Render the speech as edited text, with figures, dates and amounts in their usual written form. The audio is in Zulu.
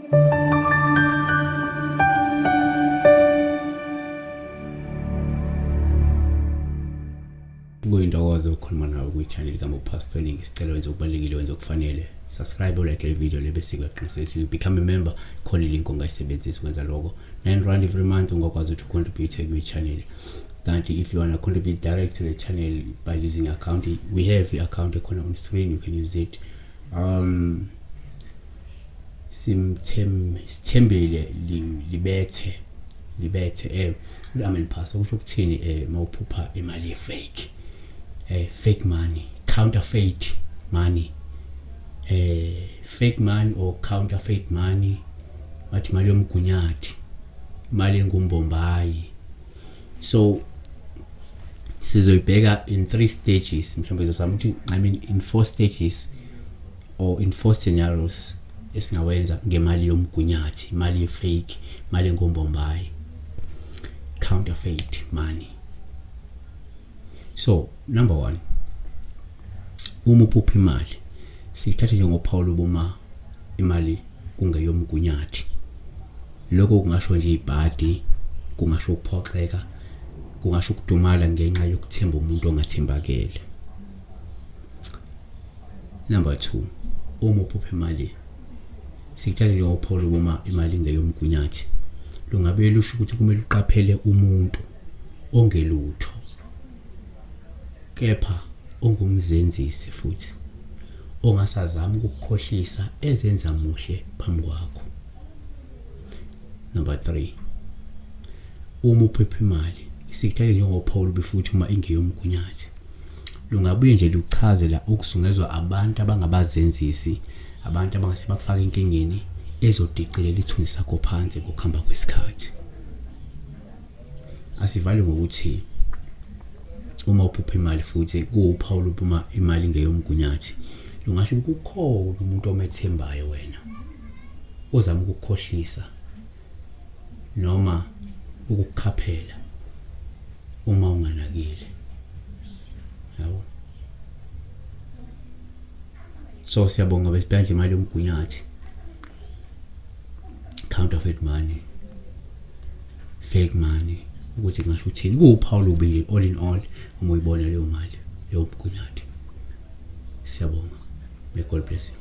Kuyintokozo ukukhuluma nawe kwi-channel kaMopastor. Ngisicela wenze okubalulekile, wenze okufanele. Subscribe, like le video le, bese kuyaqinisekisa you become a member. Khona ilink ongayisebenzisa ukwenza lokho. R9 every month ungakwazi ukuthi ucontribute kwi-channel. Kanti if you wanna contribute direct to the channel by using account, we have i-account ekhona on screen, you can use it. Simthem sithembile libethe libethe. Amen, pastor, kusho ukuthini mawuphupha imali ye fake, fake money, counterfeit money, fake money or counterfeit money? Bathi imali yomgunyathi, imali engumbombayi. So sizoyibheka in three stages, mhlawumbe izozama ukuthi, I mean, in four stages or in four scenarios esingawenza ngemali yomgunyathi, imali ye-fake, imali engombombayi, counterfeit money. So number one, uma uphupha imali, siyithathe njengophawu lobuma imali kungeyomgunyathi. Lokho kungasho nje ibhadi, kungasho ukuphoxeka, kungasho ukudumala ngenxa yokuthemba umuntu ongathembakele. Number 2, uma uphupha imali, siyithathe njengophawu lobuma imali ingeyomgunyathi, lungabe lusho ukuthi kumele uqaphele umuntu ongelutho kepha ongumzenzisi futhi ongasazama ukukukhohlisa ezenza muhle phambi kwakho. Number 3, uma uphupha imali, sikuthathe njengophawu olubi futhi uma ingeyomgunyathi. Lungabuye nje luchaze la ukusungezwa abantu abangabazenzisi, abantu abangase bakufaka enkingeni ezodicilela ithunzi sakho phansi ngokuhamba kwesikhathi. Asivale ngokuthi uma uphupha imali futhi kuwuphawu lokuba imali ingeyomgunyathi, lungasho ukuthi kukhona umuntu omethembayo wena ozama ukukukhohlisa noma ukukukhaphela uma unganakile, yabo. So siyabonga, besibheka nje imali yomgunyathi, counterfeit money, fake money, ukuthi kungasho ukuthini. Kuwuphawu lubi nje all in all uma uyibona leyo mali yomgunyathi. Siyabonga, may God bless you.